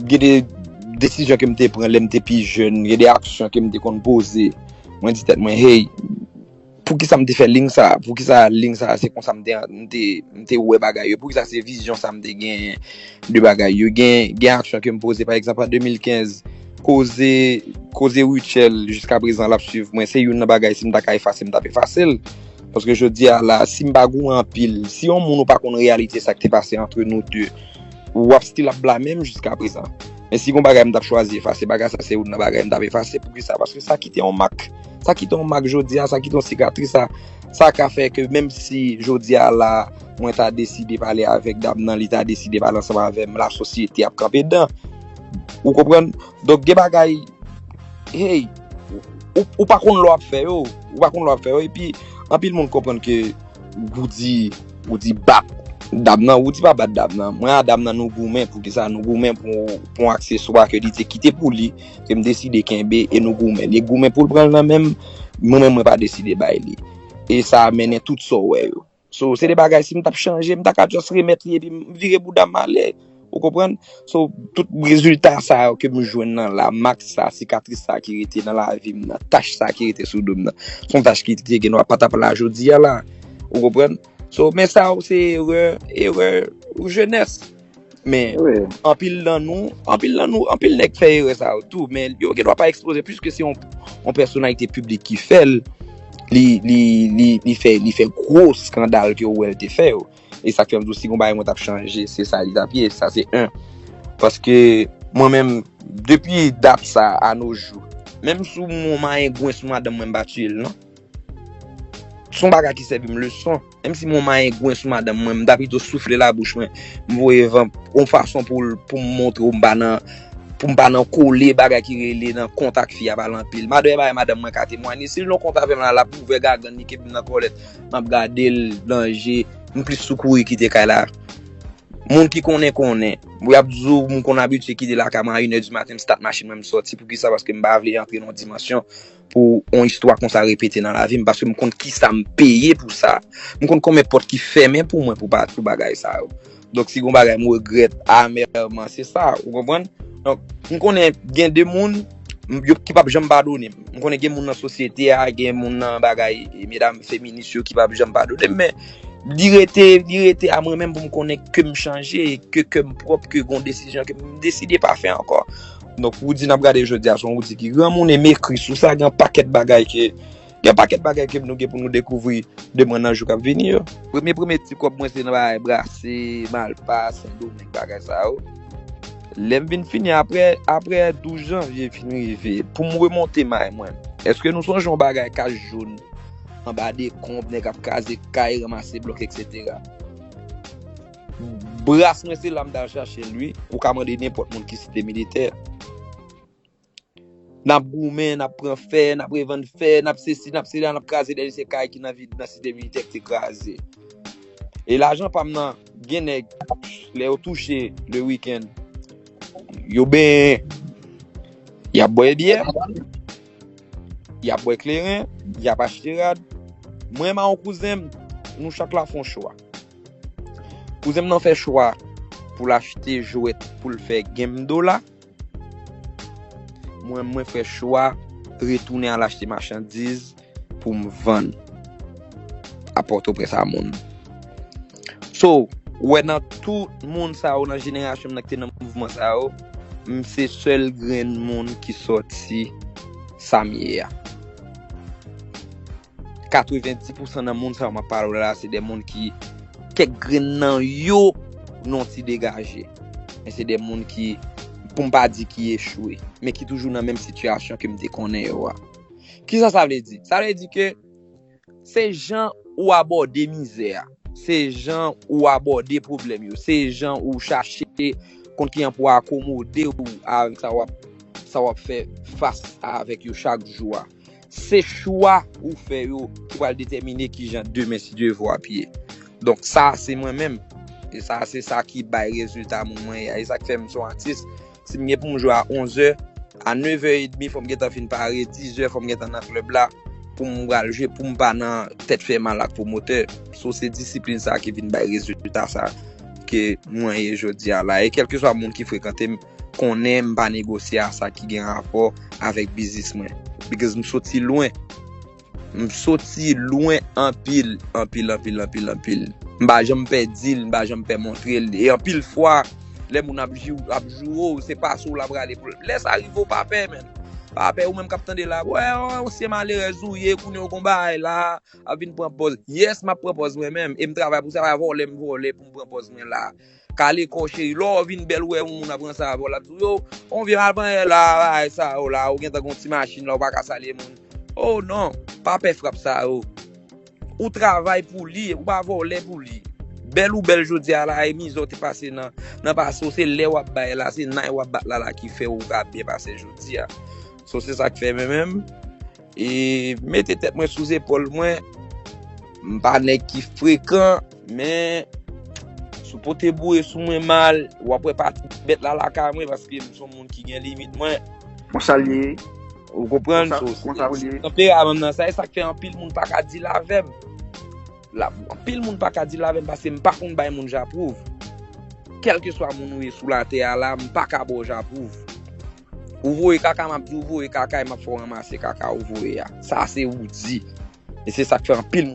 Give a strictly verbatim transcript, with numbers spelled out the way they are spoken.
gen de desizyon ke m te pran lè m te pi jèn, gen de aksyon ke m te konn poze. Mwen di tèt mwen, hey, poukisa m te fè liy sa? Poukisa liy sa? Se konsa m te, m te, m te wè bagay yo. Poukisa se vizyon sa m te gen de bagay yo? Gen, gen aksyon ke m poze, pa egzanp, an de mil kenz, koze, koze Rutshelle, jiska prezan, l ap swiv mwen. Se youn nan bagay, si m ta ka efase, m t ap efase l. Paske jodi a la, si m pa goumen anpil, si yon moun ou pa konn reyalite sa k te pase antre nou de, w ap still ap blame m jiska prezan. Men si gon bagay m t ap chwazi efase, bagay sa se youn nan bagay m t ap efase. Poukisa? Paske sa kite yon mak. Sa kite yon mak jodi a, sa kite yon sikatris. Sa, sa ka fè ke menm si jodi a la, mwen ta deside pale avèk dam nan, li ta deside pale ansanm avè m, lasosyete ap kanpe dan. Ou konprann? Donk, gen bagay, hey, ou, ou pa konn lè w ap fè yo, ou pa konn lè w ap fè yo, epi anpil moun konprann ke Roody, Roody bat dam nan, Roody pa bat dam nan. Mwen a dam nan, nou goumen. Poukisa? Nou goumen pou, pou yon akseswa ke li te kite pou li, ke m deside kenbe, e nou goumen. Li goumen pou l pran l nan men m, mwen menm mwen pa deside bay li. E sa mennen tout sa w wè yo. So, se de bagay, si m t ap chanje, m ta ka just remèt li epi m vire bouda m ale. Ou konprann? So, tout rezilta sa yo ke m jwenn nan la, mak sa, sikatris sa ki rete nan lavi m nan, tach sa ki rete sou do m nan, se yon tach ki te gen dwa pa t ap la jodi a la. Ou konprann? So, men sa yo se erè, erè jenès. Men, anpil nan nou, anpil nan nou, anpil nèg fè erè sa yo tou, men yo gen dwa pa ekspoze, piske se yon, yon pèsonalite piblik ki fè l, li, li, li, li fè, li fè gwo eskandal ke w wè l te fè yo. E sa k fè m di w, si gon bagay mwen t ap chanje, se sa li t ap ye. Sa se en. Paske mwen menm, depi dat sa a no jou, menm si yon manyengwen sou madanm mwen, m pa tiye l non. Se yon bagay ki sèvi m leson. Menm si yon manyengwen sou madanm mwen, m ta pito soufle labouch mwen, m voye van yon fason pou l, pou m montre w m pa nan, pou m pa nan kole, bagay ki rele nan kont ak fi a pale anpil. Madanm, e bagay madanm mwen ka temwanye. Si l nan kont avè m la, l ap ouvè gagann li, kenbe m nan kòlèt, m ap gade l nan je, m plis sou kouri kite kay la. Moun ki konnen, konnen. Y ap di w, m konn abitye kite lakay mwen a inè di maten, m stat machin mwen, m sòti. Poukisa? Paske m pa vle antre nan yon dimansyon pou yon istwa konsa repete nan lavi m, paske m konn kisa m peye pou sa. M konn konbyen pòt ki fèmen pou mwen pou pa, pou bagay sa yo. Donk, si gon bagay m regrèt amèman, se sa, ou konprann? Donk, m konnen gen de moun m, yo, ki p ap janm padone m. M konnen gen moun nan sosyete a, gen moun nan bagay, e, medam feminis yo ki p ap janm padone m, men li rete, li rete a mwen menm pou m konnen ke m chanje, ke kè m pwòp, ke gon desizyon ke m deside pa fè ankò. Donk, Roody n ap gade jodi a, se yon Roody ki granmoun e m ekri sou sa, gen yon pakèt bagay ke, gen yon pakèt bagay ke nou gen pou nou dekouvri de mwen nan jou k ap vini yo. Premye, premye ti kòb mwen se nan bagay brase, Malpa, Sendomeng, bagay sa yo. Lè m vin fini, apre, apre douz janvye fin rive, pou m remonte may mwen, èske nou sonje yon bagay kach joun anba dekonb, nèg ap kraze kay, ranmase blòk, etsetera? Bras mwen se la m t al chache l wi. Ou ka mande nenpòt moun ki site militè. N ap goumen, n ap pran fè, n ap revann fè, n ap sesi, n ap sela, n ap kraze dènye se kay ki nan vid nan site militè ki te kraze. E lajan pa m nan, gen nèg, lè yo touche le wikenn, yo benyen, y ap bwè byè, y ap bwè kleren, y ap achte rad. Mwen menm a yon kouzen m, nou chak la fè yon chwa. Kouzen m nan fè chwa pou l achte jwèt pou l fè game dola. Mwen, mwen fè chwa retounen al achte machandiz pou m vann a Pòtoprens a moun. So, ou wè nan tout moun sa yo, nan jenerasyon m nan ki te nan mouvman sa yo, m se sèl grenn moun ki sòti sa m ye a. Katrevenndis pousan nan moun sa yo m ap pale w la, se de moun ki, kèk grenn nan yo, non ti degaje. Men se de moun ki, pou m pa di ki echwe, men ki toujou nan menm sitiyasyon ke m te konnen yo a. Kisa sa vle di? Sa vle di ke se jan ou abòde mizè a, se jan ou abòde pwoblèm yo, se jan ou chache konn kijan pou akomode w avèk sa w ap, sa w ap fè fas avèk yo chak jou a. Se chwa ou fè yo ki pral detèmine kijan demen, si Dye vle, w ap ye. Donk, sa se mwen menm. E sa se sa ki bay rezilta moun mwen ye a. E sa k fè m se yon atis. Si m gen pou m jwe a onz è, a nèf è edmi, fò m gentan fin pare, diz è, fò m gentan nan klèb la, pou m pral jwe, pou m pa nan tèt fè mal ak pwomotè. So, se disiplin sa ki vin bay rezilta sa, ke mwen ye jodi a la. E kèlkeswa moun ki frekante m konnen m pa negosye a sa ki gen rapò avèk biznis mwen. Because m soti lwen. M soti lwen anpil, anpil, anpil, anpil, anpil. M pa janm pè di l, m pa janm pè montre l. E anpil fwa, lè moun ap jou, ap joure w, se pase w l ap rale pou l. Lè sa rive w pa pè, menn. Pa pè, ou menm k ap tande la. Wè, yon sye malerèz ou ye, kounye w gon bagay la, ap vin pran pòz. Yes, m ap pran pòz mwen menm. E m travay pou sa, pa vòlè m vòlè pou m pran pòz mwen la. Kale kò cheri, lè w vin bèl, ou wè yon moun ap ranse avè w, l ap di w, yo, yon vye malpanyè la, bagay sa yo la, ou gentan gon ti machin la, ou pa ka salye moun. Oh non, pa pè frap sa yo. Ou travay pou li, ou pa vòlè pou li. Bèl ou bèl jodi a la, e mizè w te pase nan, nan pase w, se lè w ap bay la, se nay w ap bat la la ki fè ou ka byen pase jodi a. So, se sa k fè mwen menm, e mete tèt mwen sou zepòl mwen. M pa nèg ki frekan, men si w pote boure sou mwen mal, w ap wè pati bèt la lakay mwen, paske m se yon moun ki gen limit mwen. Konsa l ye. Ou konprann? Konsa, so, se, konsa w se ye. Tanperaman m nan sa, e sa k fè anpil moun pa ka deal avè m. La, anpil moun pa ka deal avè m paske m pa konn bay moun j'approuve. Kèlkeswa moun ou ye sou latè a la, m pa ka ba w j'approuve. Ou voye kaka, m ap di ou voye kaka, e m ap fè w ranmase kaka ou voye a. Sa se ou di. E se sa k fè anpil moun